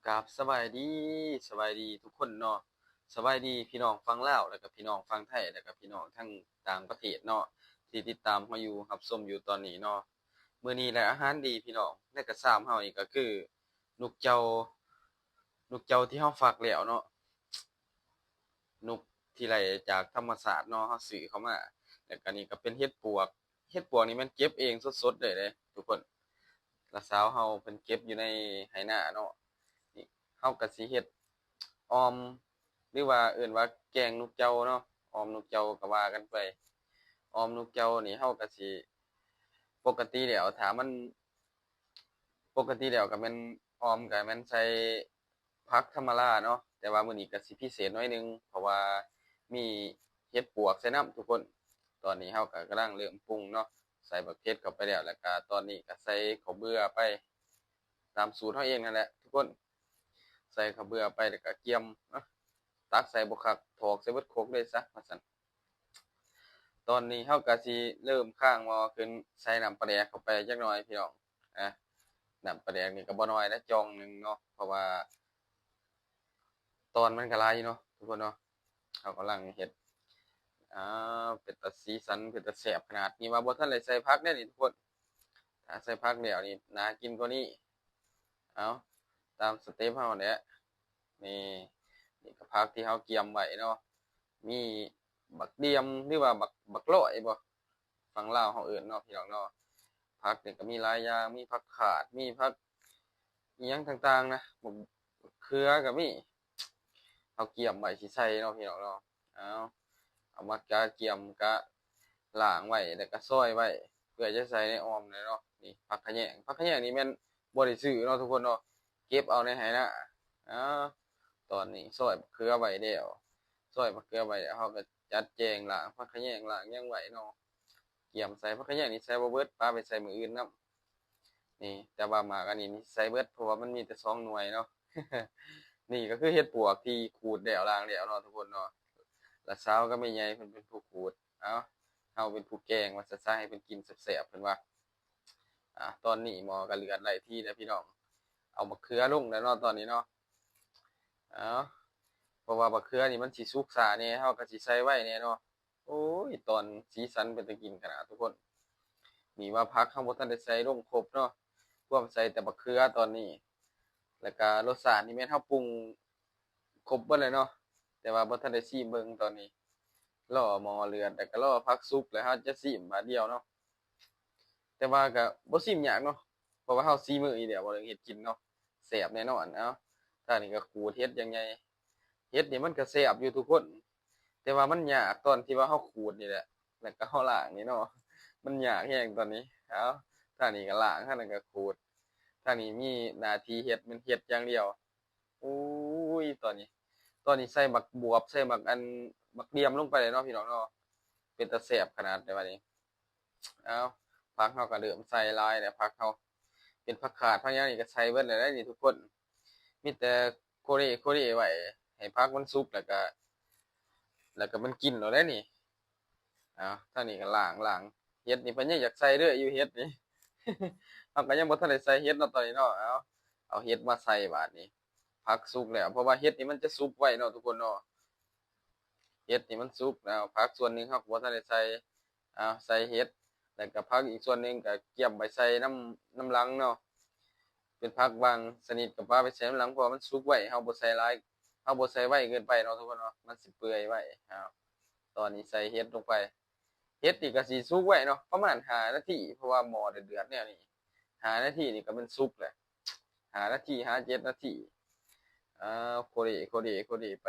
ກາບສະບາຍດີ ສະບາຍດີທຸກຄົນເນາະ ສະບາຍດີພີ່ນ້ອງຝັ່ງລາວ ແລ້ວກໍພີ່ນ້ອງຝັ່ງໄທ ແລ້ວກໍພີ່ນ້ອງທັງຕ່າງປະເທດເນາະ ທີ່ຕິດຕາມເຮົາຢູ່ ຮັບຊົມຢູ່ຕອນນີ້ເນາະ. ມື້ນີ້ໄດ້ອາຫານດີພີ່ນ້ອງ ໃນກະຊາມເຮົານີ້ກໍຄືນົກເຈົ້າ ນົກເຈົ້າທີ່ເຮົາຟັກແລ້ວເນາະ ນົກທີ່ໄດ້ຈາກທຳມະຊາດເນາະ ເຮົາຊື້ເຂົ້າມາ ແລ້ວກໍນີ້ກໍເປັນເຫັດປວກ ເຫັດປວກນີ້ແມ່ນເກັບເອງສົດໆເລີຍເດ້ທຸກຄົນ ຫຼານສາວເຮົາເພິ່ນເກັບຢູ່ໃນໄຮ່ນາເນາະ. ນີ້ເຮົາກໍຊິເຮັດອ່ອມ ຫຼືວ່າເອີ້ນວ່າແກງນົກເຈົ້າເນາະ ອ່ອມນົກເຈົ້າກໍວ່າກັນໄປ. ອ່ອມນົກເຈົ້ານີ້ເຮົາກໍຊິ ປົກກະຕິແລ້ວຖ້າມັນ ປົກກະຕິແລ້ວກໍແມ່ນອ່ອມກໍແມ່ນໃສ່ຜັກທຳມະດາເນາະ ແຕ່ວ່າມື້ນີ້ກໍຊິພິເສດໜ້ອຍໜຶ່ງ ເພາະວ່າມີເຫັດປວກໃສ່ນຳທຸກຄົນ. ຕອນນີ້ເຮົາກໍກຳລັງເລີ່ມປຸງເນາະ ໃສ່ບັກເຜັດເຂົ້າໄປແລ້ວ ແລ້ວກໍຕອນນີ້ກໍໃສ່ເຂົ້າເບືອໄປ ຕາມສູດເຮົາເອງນັ້ນແຫຼະທຸກຄົນ ໃສ່ເຂົ້າເບືອໄປ ແລ້ວກໍກຽມເນາະ ຕັກໃສ່ບໍ່ຄັກ ຖອກໃສ່ເບິດຄົກເລີຍຊະວ່າຊັ້ນ. ຕອນນີ້ເຮົາກໍຊິເລີ່ມຄ້າງໝໍ້ຂຶ້ນ ໃສ່ນ້ຳປາແດກເຂົ້າໄປຈັກໜ້ອຍພີ່ນ້ອງ ອາ ນ້ຳປາແດກນີ້ກໍບໍ່ໜ້ອຍນະ ຈ່ອງໜຶ່ງເນາະ ເພາະວ່າຕອນມັນກໍຫຼາຍຢູ່ເນາະທຸກຄົນເນາະ. ເຮົາກຳລັງເຮັດ ອາ ເປັນຕາສີສັນ ເປັນຕາແຊບຂະໜາດນີ້ ວ່າບໍ່ທັນໄດ້ໃສ່ຜັກເດ້ນີ້ທຸກຄົນ ຖ້າໃສ່ຜັກແລ້ວນີ້ໜ້າກິນກວ່ານີ້. ເອົາ ຕາມສະເຕັບເຮົາແຫຼະ ນີ້ ນີ້ກໍຜັກທີ່ເຮົາກຽມໄວ້ເນາະ ມີບັກດ່ຽມ ຫຼືວ່າບັກ ບັກຫຼ້ອຍບໍ່ ຝັ່ງລາວເຮົາເອີ້ນເນາະ ພີ່ນ້ອງເນາະ. ຜັກນີ້ກໍມີຫຼາຍຢ່າງ ມີຜັກຂາດ ມີຜັກອີ່ຫຍັງຕ່າງໆນະ ບັກ ບັກເຂືອກໍມີ ເຮົາກຽມໄວ້ຊິໃສ່ເນາະ ພີ່ນ້ອງເນາະ. ເອົາ ເອົາມາກະກຽມ ກະລ້າງໄວ້ ແລ້ວກະຊອຍໄວ້ ເພື່ອຈະໃສ່ໃນອ່ອມແຫຼະເນາະ. ນີ້ ຜັກຂະແຍງ ຜັກຂະແຍງນີ້ແມ່ນບໍ່ໄດ້ຊື້ເນາະທຸກຄົນເນາະ ເກັບເອົາໃນໄຮ່ນາ. ອາ ຕອນນີ້ຊອຍບັກເຂືອໄວ້ແລ້ວ ຊອຍບັກເຂືອໄວ້ແລ້ວ ເຮົາກໍຈັດແຈງລ້າງຜັກຂະແຍງ ລ້າງຫຍັງໄວ້ເນາະ ກຽມໃສ່. ຜັກຂະແຍງນີ້ໃສ່ບໍ່ເບິດ ປະໄວ້ໃສ່ມື້ອື່ນນຳ. ນີ້ ແຕ່ວ່າໝາກອັນນີ້ນີ້ໃສ່ເບິດ ເພາະວ່າມັນມີແຕ່ສອງໜ່ວຍເນາະ. ນີ້ກໍຄືເຫັດປວກທີ່ຂູດແລ້ວ ລ້າງແລ້ວເນາະທຸກຄົນເນາະ ຫຼານສາວກັບແມ່ໃຫຍ່ເພິ່ນເປັນຜູ້ຂູດ ເອົາ ເຮົາເປັນຜູ້ແກງວ່າຊະ ໃສ່ໃຫ້ເພິ່ນກິນແຊບໆ ເພິ່ນວ່າ. ອາ ຕອນນີ້ໝໍ້ກໍເດືອດໄລ່ທີແລ້ວພີ່ນ້ອງ ເອົາບັກເຂືອລົງແລ້ວເນາະຕອນນີ້ເນາະ. ເອົາ ເພາະວ່າບັກເຂືອນີ້ມັນຊິສຸກຊ້າແດ່ ເຮົາກໍຊິໃສ່ໄວແດ່ເນາະ. ໂອ້ຍ ຕອນສີສັນເປັນຕາກິນຂະໜາດທຸກຄົນ. ນີ້ວ່າຜັກເຮົາບໍ່ທັນໄດ້ໃສ່ລົງຄົບເນາະ ພວມໃສ່ແຕ່ບັກເຂືອຕອນນີ້ ແລ້ວກະລົດຊາດນີ້ແມ່ນເຮົາປຸງຄົບເບິດແລ້ວເນາະ ແຕ່ວ່າບໍ່ທັນໄດ້ຊີມເບິ່ງຕອນນີ້ ລໍໝໍ້ເດືອດ ແລ້ວກະລໍຜັກສຸກ ແລ້ວເຮົາຈະຊີມບາດດຽວເນາະ. ແຕ່ວ່າກະບໍ່ຊີມຍາກເນາະ ເພາະວ່າເຮົາສີມືຢູ່ແລ້ວ ເວົ້າເລື່ອງເຮັດກິນເນາະ ແຊບແນ່ນອນ. ເອົາ ທາງນີ້ກໍຂູດເຫັດຢ່າງໃຫຍ່ ເຫັດນີ້ມັນກໍແຊບຢູ່ທຸກຄົນ ແຕ່ວ່າມັນຍາກຕອນທີ່ວ່າເຮົາຂູດນີ້ແຫຼະ ແລ້ວກໍເຮົາລ້າງນີ້ເນາະ ມັນຍາກແຮງຕອນນີ້. ເອົາ ທາງນີ້ກໍລ້າງ ທາງນັ້ນກໍຂູດ ທາງນີ້ມີໜ້າທີ່ເຮັດ ແມ່ນເຮັດຢ່າງດຽວ. ໂອ້ຍ ຕອນນີ້ ຕອນນີ້ໃສ່ໝາກບວບ ໃສ່ໝາກອັນ ໝາກດ່ຽມລົງໄປເລີຍເນາະ ພີ່ນ້ອງເນາະ ເປັນຕາແຊບຂະໜາດໃດບາດນີ້. ເອົາ ຜັກເຮົາກໍເລີ່ມໃສ່ຫຼາຍແລ້ວ ຜັກເຮົາ ເປັນຜັກຂາດ ຜັກຫຍັງນີ້ກໍໃສ່ເບິດແລ້ວເດ້ນີ້ທຸກຄົນ ມີແຕ່ໂຄເລໂຄເລໄວ້ໃຫ້ຜັກມັນສຸກ ແລ້ວກໍ ແລ້ວກໍມັນກິນໂລດເດ້ນີ້. ເອົາ ທາງນີ້ກໍລ້າງ ລ້າງ ເຫັດນີ້ເພິ່ນຍັງຢາກໃສ່ເດີ້ຢູ່ ເຫັດນີ້ ເຮົາກໍຍັງບໍ່ທັນໄດ້ໃສ່ເຫັດເນາະຕອນນີ້ເນາະ. ເອົາ ເອົາເຫັດມາໃສ່ບາດນີ້ ຜັກສຸກແລ້ວ ເພາະວ່າເຫັດນີ້ມັນຈະສຸກໄວເນາະທຸກຄົນເນາະ ເຫັດນີ້ມັນສຸກແລ້ວ ຜັກສ່ວນໜຶ່ງເຮົາກໍບໍ່ທັນໄດ້ໃສ່. ເອົາ ໃສ່ເຫັດ ແລ້ວກໍຜັກອີກສ່ວນໜຶ່ງກໍກຽມໄປໃສ່ນຳ ນຳຫຼັງເນາະ ເປັນຜັກບາງຊະນິດກໍປະໄປໃສ່ນຳຫຼັງ ເພາະວ່າມັນສຸກໄວ ເຮົາບໍ່ໃສ່ຫຼາຍ ເຮົາບໍ່ໃສ່ໄວເກີນໄປເນາະທຸກຄົນເນາະ ມັນຊິເປື່ອຍໄວ. ເອົາ ຕອນນີ້ໃສ່ເຫັດລົງໄປ ເຫັດນີ້ກໍຊິສຸກໄວເນາະ ປະມານຫ້ານາທີ ເພາະວ່າໝໍ້ເດືອດໆແນວນີ້ ຫ້ານາທີນີ້ກໍແມ່ນສຸກແຫຼະ ຫ້ານາທີ ຫາເຈັດນາທີ. ເອົາ ໂຄເລ ໂຄເລ ໂຄເລໄປ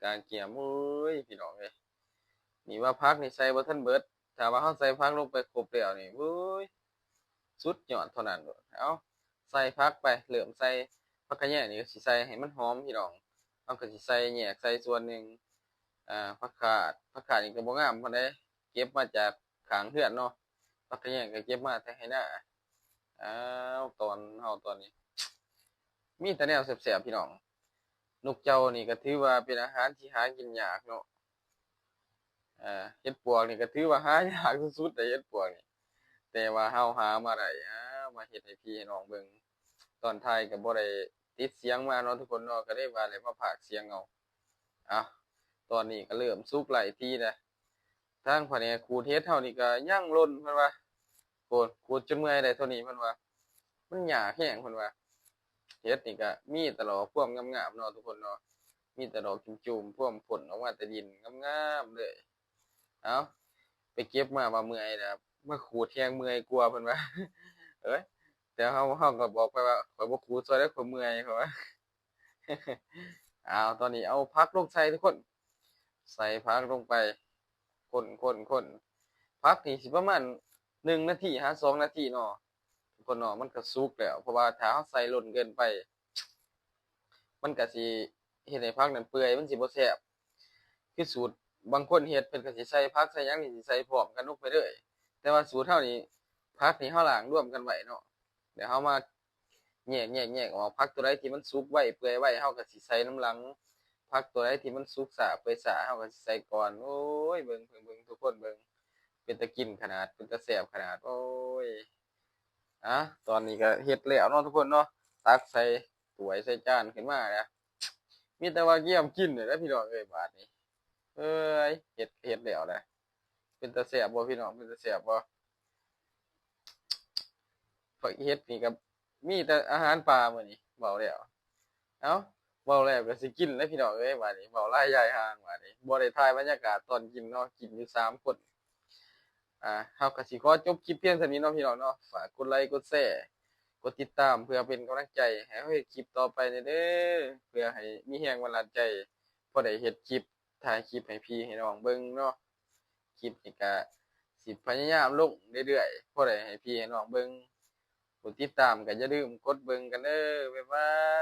ກາງກຽມ ໂອ້ຍ ພີ່ນ້ອງເອີຍ ນີ້ວ່າຜັກນີ້ໃສ່ບໍ່ທັນເບິດ ຖ້າວ່າເຮົາໃສ່ຜັກລົງໄປຄົບແລ້ວນີ້ ໂອ້ຍ ສຸດຍອດເທົ່ານັ້ນໂລດ. ເອົາ ໃສ່ຜັກໄປ ເລີ່ມໃສ່ຜັກຂະແຍງນີ້ ກໍຊິໃສ່ໃຫ້ມັນຫອມພີ່ນ້ອງ ເຮົາກໍຊິໃສ່ແຍກໃສ່ສ່ວນໜຶ່ງ. ອ່າ ຜັກຂາດ ຜັກຂາດນີ້ກໍບໍ່ງາມປານໃດ ເກັບມາຈາກຂ້າງເຮືອນເນາະ ຜັກຂະແຍງກໍເກັບມາແຕ່ໄຮ່ນາ. ອ້າວ ຕອນເຮົາຕອນນີ້ ມີແຕ່ແນວແຊບໆ ພີ່ນ້ອງ. ນົກເຈົ້ານີ້ກໍຖືວ່າເປັນອາຫານທີ່ຫາກິນຍາກເນາະ ເຫັດປວກນີ້ກໍຖືວ່າຫາຍາກສຸດໆ ເຫັດປວກນີ້ ແຕ່ວ່າເຮົາຫາມາໄດ້ ເອົາ ມາເຮັດໃຫ້ພີ່ໃຫ້ນ້ອງເບິ່ງ. ຕອນຖ່າຍກໍບໍ່ໄດ້ ຕິດສຽງມາເນາະທຸກຄົນເນາະ ກໍເລີຍວ່າໄດ້ມາພາກສຽງເອົາ. ເອົ້າ ຕອນນີ້ກໍເລີ່ມສຸກຫຼາຍທີແລ້ວ. ທາງພະແນກຂູດເຫັດເຮົານີ້ກໍຍັງຫຼົ່ນເພິ່ນວ່າ ໂອ້ ຂູດຈົນເມື່ອຍໄດ້ເທົ່ານີ້ເພິ່ນວ່າ ມັນຍາກແຮງເພິ່ນວ່າ. ເຫັດນີ້ກໍມີແຕ່ດອກພວມງາມໆເນາະທຸກຄົນເນາະ ມີແຕ່ດອກຈຸ້ມໆ ພວມພົ້ນອອກມາແຕ່ດິນງາມໆເລີຍ. ເອົ້າ ໄປເກັບມາວ່າເມື່ອຍແລ້ວ ມາຂູດແຮງເມື່ອຍກວ່າເພິ່ນວ່າ. ເອີຍ ແຕ່ເຮົາ ເຮົາກໍບອກໄປວ່າ ຂ້ອຍບໍ່ຂູດຊ່ອຍເດີ້ ຂ້ອຍເມື່ອຍ ເພິ່ນວ່າ. ເອົາ ຕອນນີ້ເອົາຜັກລົງໃສ່ທຸກຄົນ ໃສ່ຜັກລົງໄປ ຄົນໆໆ ຜັກນີ້ຊິປະມານໜຶ່ງນາທີຫາສອງນາທີເນາະທຸກຄົນເນາະ ມັນກໍສຸກແລ້ວ ເພາະວ່າຖ້າເຮົາໃສ່ຫຼົ່ນເກີນໄປ ມັນກໍຊິເຮັດໃຫ້ຜັກນັ້ນເປື່ອຍ ມັນຊິບໍ່ແຊບ. ຄືສູດບາງຄົນເຮັດ ເພິ່ນກໍຊິໃສ່ຜັກໃສ່ຫຍັງນີ້ ຊິໃສ່ພ້ອມກັນລົງໄປເລີຍ ແຕ່ວ່າສູດເຮົານີ້ ຜັກນີ້ເຮົາລ້າງລວມກັນໄວ້ເນາະ ແລ້ວເຮົາມາ ແຍກ ແຍກ ແຍກອອກ ຜັກຕົວໃດທີ່ມັນສຸກໄວເປື່ອຍໄວ ເຮົາກໍຊິໃສ່ນຳຫຼັງ ຜັກຕົວໃດທີ່ມັນສຸກຊ້າເປື່ອຍຊ້າ ເຮົາກໍຊິໃສ່ກ່ອນ. ໂອ້ຍ ເບິ່ງ ເບິ່ງ ເບິ່ງ ທຸກຄົນເບິ່ງ ເປັນຕາກິນຂະໜາດ ເປັນຕາແຊບຂະໜາດ. ໂອ້ຍ ອາ ຕອນນີ້ກໍເຮັດແລ້ວເນາະທຸກຄົນເນາະ ຕັກໃສ່ຖ້ວຍໃສ່ຈານຂຶ້ນມາແລ້ວ ມີແຕ່ວ່າກຽມກິນເລີຍນະພີ່ນ້ອງເອີຍ ບາດນີ້. ເອີຍ ເຮັດ ເຮັດແລ້ວນະ ເປັນຕາແຊບບໍ່ພີ່ນ້ອງ ເປັນຕາແຊບບໍ່? ເຮັດນີ້ກໍມີແຕ່ອາຫານປ່າມື້ນີ້ ເວົ້າແລ້ວ. ເອົ້າ ເວົ້າແລ້ວກໍຊິກິນແລ້ວພີ່ນ້ອງເອີຍ ບາດນີ້ ເວົ້າຫຼາຍຢາຍຫ່າງ ບາດນີ້ ບໍ່ໄດ້ຖ່າຍບັນຍາກາດຕອນກິນເນາະ ກິນຢູ່ສາມຄົນ. ອາ ເຮົາກໍຊິຂໍຈົບຄລິບພຽງສ່ຳນີ້ເນາະພີ່ນ້ອງເນາະ ຝາກກົດໄລ ກົດແຊ ກົດຕິດຕາມ ເພື່ອເປັນກຳລັງໃຈໃຫ້ເຮົາເຮັດຄລິບຕໍ່ໄປແດ່ເດີ້ ເພື່ອໃຫ້ມີແຮງບັນດານໃຈ ພໍໄດ້ເຮັດຄລິບ ຖ່າຍຄລິບໃຫ້ພີ່ໃຫ້ນ້ອງເບິ່ງເນາະ. ຄລິບນີ້ກະຊິພະຍາຍາມລົງເລື້ອຍໆ ພໍໄດ້ໃຫ້ພີ່ໃຫ້ນ້ອງເບິ່ງ. ຜູ້ຕິດຕາມກະຢ່າລືມກົດເບິ່ງກັນເດີ້. ບາຍບາຍ.